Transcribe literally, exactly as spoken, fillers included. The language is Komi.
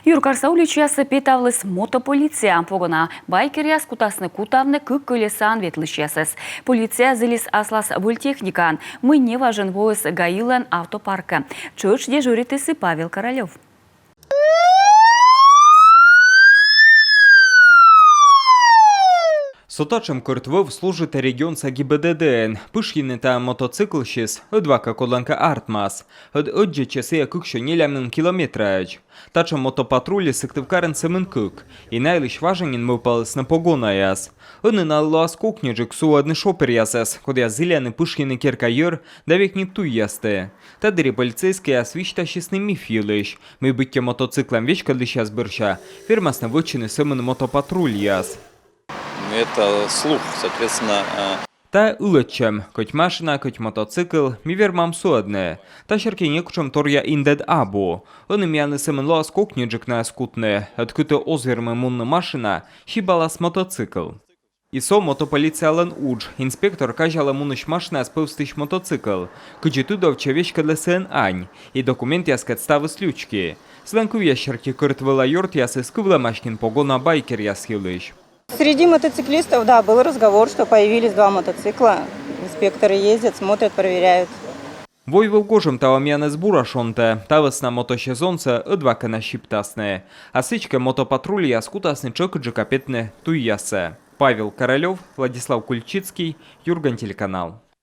Юркарса уличаясӧ петавліс мотополиция. Погона байкеръяс кутасны кутавны кык кӧлесаӧн ветлысьясӧс. Полиция зілис аслас выль техникаӧн, мый неважӧн воис ГАИ-лӧн автопаркӧ. Тшӧтш дежуритіс и Павел Королёв. Со татшӧм кӧрт вӧв служитӧ регионса ГИБДД-ын. Пышйыны та мотоциклсьыс ӧдвакӧ кодлӧнкӧ артмас. Ӧд ӧддзӧдсьӧ сійӧ кыксё нелямын километраӧдз. Татшӧм мотопатрульяс Сыктывкарын сӧмын кык. И найӧлысь важӧн нин мӧвпалісны погонаяс. Ӧні налы лоас кокньыджык суӧдны шоперъясӧс, кодъяс зіляны пышйыны керка йӧр да векны туйястӧ. Та дырйи полицейскӧйяс висьтасисны миф йылысь, мый быттьӧ мотоциклӧн веськӧдлысьяс бӧрся вермасны вӧчны сӧмын мотопатрульяс. Это слух, соответственно, э, Та ылӧдчӧм: кӧть машина, кӧть мотоцикл, ми вермам суӧдны. Та серти некутшӧм торъя индӧд абу. Ӧні миянлы сӧмын лоас кокньыджык найӧс кутны. Ӧд кытӧ оз вермы мунны машина, сибалас мотоцикл. И со мотополициялӧн удж. Инспектор казялӧ мунысь машинаяс пӧвстысь мотоцикл. Кыдзи тыдовтчӧ, веськӧдлӧ сійӧн ань. И документъяскӧд ставыс лючки. Сылӧн кывъяс серти, кӧрт вӧла ёртъясыс кывлӧмаӧсь нин погона байкеръяс йылысь. Среди мотоциклистов, да, был разговор, что появились два мотоцикла. Инспекторы ездят, смотрят, проверяют. Войвыв гожӧм таво миянӧс бура шонтӧ. Та вӧсна мотосезонсӧ ӧдвакӧ на сиптасны. А сідзкӧ, мотопатрульяс кутасны тшӧкыдджыка петны туйясӧ. Павел Королёв, Владислав Кульчицкий, «Юрган» телеканал.